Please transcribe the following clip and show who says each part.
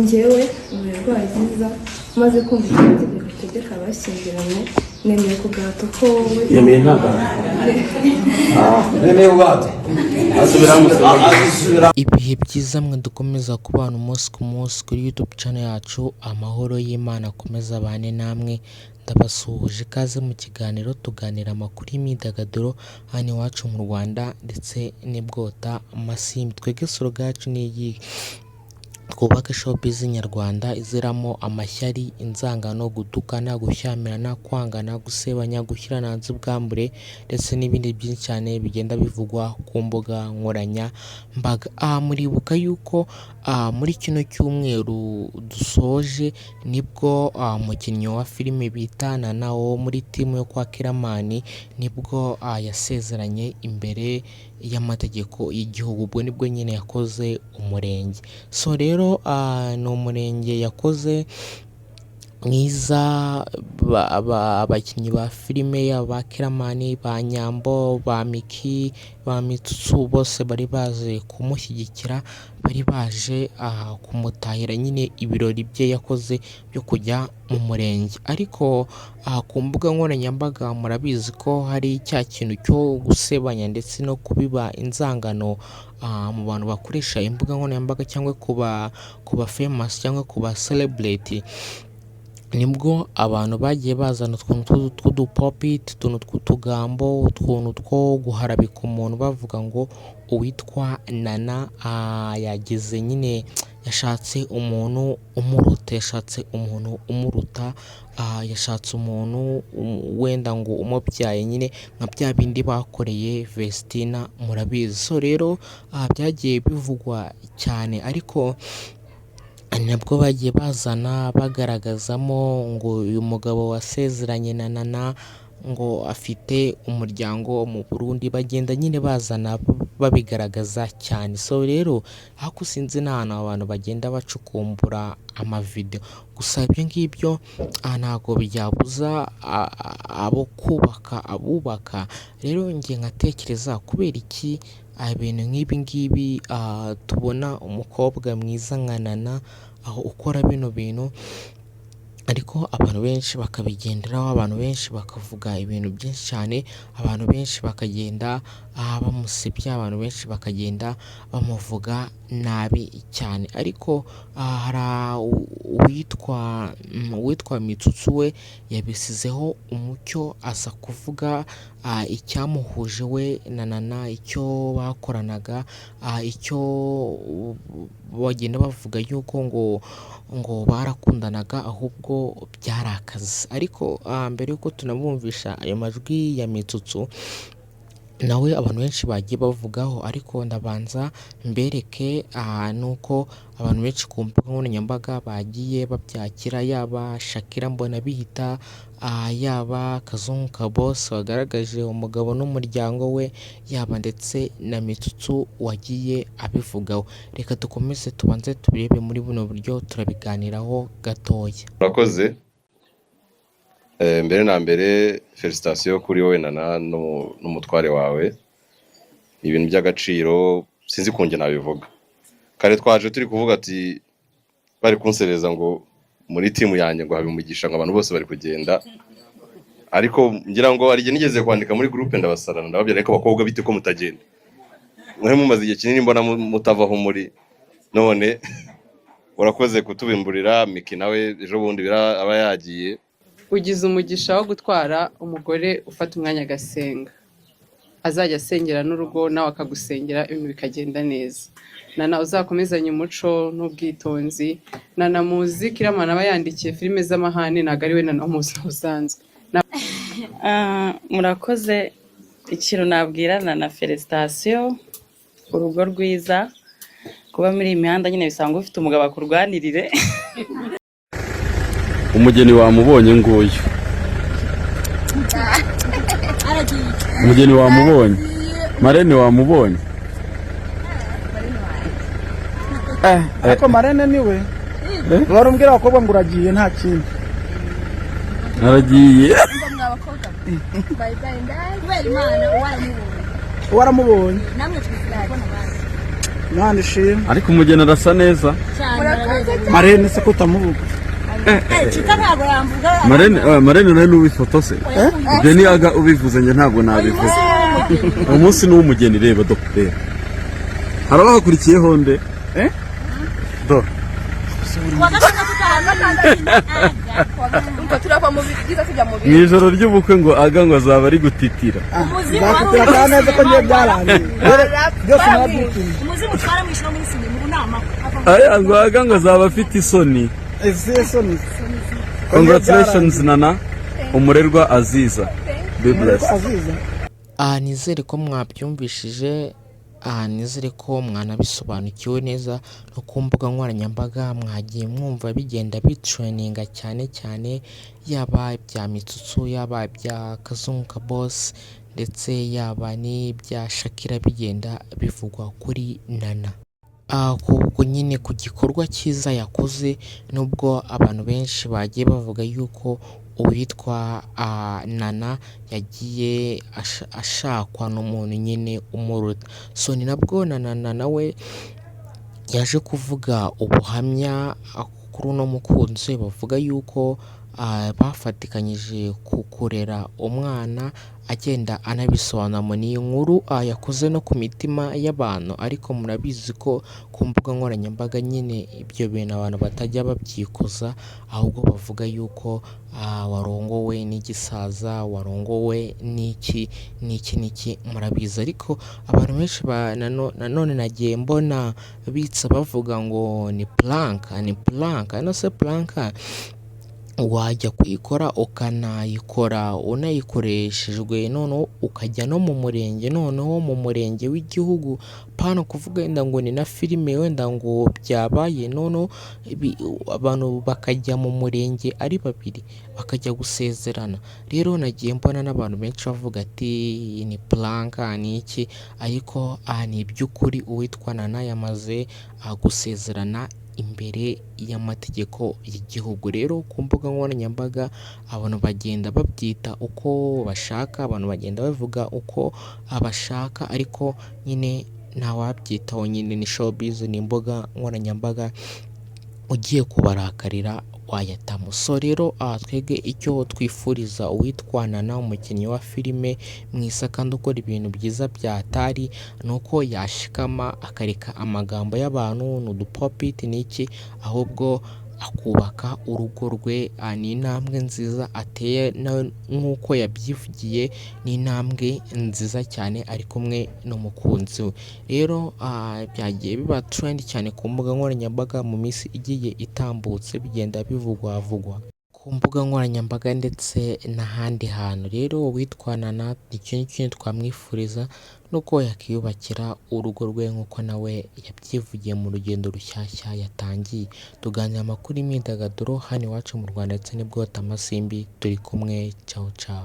Speaker 1: Njyewe, Umurerwa Aziza, maze kumva icyo amategeko ategeka abashyingiranywe, nemeye ku gahato ko wowe
Speaker 2: Yemeye nta gahato.
Speaker 3: Nemeye ubwato.
Speaker 2: Asubiramo.
Speaker 3: Asubira.
Speaker 4: Ibihe byiza mwe dukomeza kubana umunsi ku munsi kuri YouTube channel yacu. Amahoro y'Imana akomeze abane namwe. Ndabasuhuje, ikaze mu kiganiro tuganira amakuru y'imyidagaduro hano iwacu mu Rwanda ndetse n'ibwota amasimbi. Twebwe slogan yacu ni iyi: twubake showbiz nyarwanda iziramo amashyari, inzangano, gutukana, gushyamirana, kwangana, gusebanya, gushyirana hanze ubwambure ndetse n'ibindi byinshi cyane bigenda bivugwa ku mbuga nkoranyambaga. Aha muribuka yuko muri kino cyumweru dusoje nibwo umukinnyi wa filime bita Nana wo muri team yo kwa Killaman nibwo yasezeranye imbere y'amategeko y'igihugu. Ubwo nibwo nyine yakoze umurenge. So rero ni umurenge yakoze mwiza. Abakinnyi ba filime yaba ba Killaman, ba Nyambo, ba Miki, ba Mitsutsu, bose bari baje kumushyigikira, bari baje kumutahira nyine ibirori bye yakoze byo kujya mu murenge. Ariko ku mbuga nkoranyambaga murabizi ko hari cya kintu cyo gusebanya ndetse no kubiba inzangano mu bantu bakoresha imbuga nkoranyambaga cyangwa kuba famous cyangwa kuba celebrity. Nibwo abantu bagiye bazana utuntu tw'udupopiti, utuntu tw'utugambo, utuntu two guharabika umuntu, bavuga ngo uwitwa Nana yagize nyine, yashatse umuntu umuruta, yashatse umuntu umuruta, yashatse umuntu wenda ngo umubyaye, nyine nka bya bindi bakoreye Vestina, murabizi. So rero byagiye bivugwa cyane, ariko nabwo bagiye bazana bagaragazamo ngo uyu mugabo wasezeranye na Nana ngo afite umuryango mu Burundi, bagenda nyine bazana babigaragaza cyane. So rero ariko sinzi n'ahantu abantu bagenda bacukumbura amavideo. Gusa ibyo ngibyo ntabwo byabuza abo kubaka, abubaka. Rero njye nkatekereza, kubera iki ibintu nk'ibi ngibi tubona umukobwa mwiza nka Nana aho ukora bino bintu, ariko abantu benshi bakabigenderaho, abantu benshi bakavuga ibintu byinshi cyane, abantu benshi bakagenda bamusebya, abantu benshi bakagenda bamuvuga nabi cyane? Ariko hari uwitwa Mitsutsu, we yabisizeho umucyo, aza kuvuga icyamuhuje we na Nana, icyo bakoranaga, icyo bagenda bavuga yuko ngo barakundanaga, ahubwo byari akazi. Ariko mbere y'uko tunabumvisha ayo majwi ya Mitsutsu nawe abantu benshi bagiye bavugaho, ariko ndabanza mbereke nuko abantu benshi ku mbuga nkoranyambaga bagiye babyakira, yaba Shakira mbona bihita, yaba Kazungu Kaboss wagaragaje umugabo n'umuryango we, yaba ndetse na Mitsutsu wagiye abivugaho. Reka dukomeze tubanze tubirebe muri buno buryo, turabiganiraho gatoya.
Speaker 5: Urakoze. Mbere na mbere, félicitations kuri wowe Nana n'umutware wawe. Ni ibintu by'agaciro, sinzi kunjye nabivuga. Kare twaje turi kuvuga ati bari kunsereza ngo muri team yanjye ngo habe umugisha, ngo abantu bose bari kugenda, ariko ngira ngo hari igihe nigeze kwandika muri groupe ndabasarana, ndababwira: "Ariko abakobwa, bite ko mutagenda? Mwe mumaze igihe kinini mbona mutavaho muri." None urakoze kutubimburira. Miki nawe ejo bundi aba yagiye.
Speaker 6: Ugize umugisha wo gutwara umugore ufata umwanya agasenga, azajya asengera n'urugo, nawe akagusengera, ibintu bikagenda neza. Nana, uzakomezanye umuco n'ubwitonzi. Nana muzi Killaman aba yandikiye filime z'amahane, ntabwo ari we Nana wo mu buzima busanzwe.
Speaker 7: Murakoze. Ikintu nabwira na félicitations, urugo rwiza. Kuba muri iyi mihanda nyine bisanga ufite umugabo akurwanirire.
Speaker 8: Umugeni wamubonye, nguyu umugeni wamubonye, marraine wamubonye.
Speaker 9: Ariko marraine niwe wari umbwira abakobwa ngo uragiye, nta kindi.
Speaker 8: Aragiye.
Speaker 10: Bye bye, kubera Imana waramubonye.
Speaker 9: Waramubonye.
Speaker 10: Namwe twifuza kubona abandi.
Speaker 9: Imana ishimwe.
Speaker 8: Ariko umugeni arasa neza.
Speaker 9: Marene se ko utamuvuga?
Speaker 8: Marene, marene nawe ni uw'ifoto se? Ibyo ni aga ubivuze, njye ntabwo nabivuze. Umunsi ni uw'umugeni. Reba dogiteri, hari abahakurikiyeho nde?
Speaker 9: Eh?
Speaker 8: Do.
Speaker 10: Umva, turava mu byiza tujya mu
Speaker 8: Mu
Speaker 10: bibi.
Speaker 8: ijoro ry'ubukwe ngo aga ngo azaba ari gutitira.
Speaker 9: Nzakutira kandi neza ko ngiye byarangiye. Dore byose narabyishimiye.
Speaker 8: Aya ngo aga ngo azaba afite isoni.
Speaker 9: Izihe soni?
Speaker 8: Congratulations Nana, Umurerwa Aziza, be blessed.
Speaker 9: Aziza.
Speaker 4: Aha nizere ko mwabyumvishije, aha nizere ko mwanabisobanukiwe neza. No ku mbuga nkoranyambaga mwagiye mwumva bigenda bitrendinga cyane cyane, yaba ibya Mitsutsu, yaba ibya Kazungu Kabosi, ndetse yaba n'ibya Shakira, bigenda bivugwa kuri Nana. Ubwo nyine ku gikorwa cyiza yakoze, nubwo abantu benshi bagiye bavuga yuko uwitwa Nana yagiye ashakwa n'umuntu nyine umuruta. So ni nabwo na Nana nawe yaje kuvuga ubuhamya kuri uno mukunzi we, bavuga yuko bafatikanyije ku kurera umwana, agenda anabisobanura. Ni inkuru yakoze no ku mitima y'abantu, ariko murabizi ko ku mbuga nkoranyambaga nyine ibyo bintu abantu batajya babyikoza, ahubwo bavuga yuko warongowe n'igisaza, warongowe n'iki n'iki n'iki, murabizi. Ariko abantu benshi nanone nagiye mbona bitsa bavuga ngo ni prank, ni prank. Ino se prank wajya kuyikora ukanayikora unayikoreshejwe, noneho ukajya no mu murenge, noneho mu murenge w'igihugu, pana kuvuga wenda ngo ni na filime, wenda ngo byabaye, noneho abantu bakajya mu murenge ari babiri bakajya gusezerana. Rero nagiye mbona n'abantu benshi bavuga ati ni prank, ni iki, ariko aha ni iby'ukuri. Uwitwa Nana yamaze gusezerana imbere y'amategeko y'igihugu. Rero ku mbuga nkoranyambaga abantu bagenda babyita uko bashaka, abantu bagenda bavuga uko bashaka, ariko nyine ntawabyitaho, nyine ni showbiz, ni imbuga nkoranyambaga, ugiye kubarakarira wayatamo. So rero twebwe icyo twifuriza uwitwa Nana, umukinnyi wa filime mwiza kandi ukora ibintu byiza bya atari, ni uko yashikama akareka amagambo y'abantu, ni udupopiti n'iki, ahubwo akubaka urugo rwe. Ni intambwe nziza ateye nawe nk'uko yabyivugiye, ni intambwe nziza cyane ari kumwe n'umukunzi we. Rero byagiye biba trend cyane ku mbuga nkoranyambaga mu minsi igiye itambutse, bigenda bivugwavugwa ku mbuga nkoranyambaga ndetse n'ahandi hantu. Rero uwitwa Nana, icyo kintu twamwifuriza ni uko yakiyubakira urugo rwe nk'uko nawe yabyivugiye mu rugendo rushyashya yatangiye. Tuganira amakuru y'imyidagaduro hano iwacu mu Rwanda ndetse n'ibwotamasimbi, turi kumwe, cawu cawu.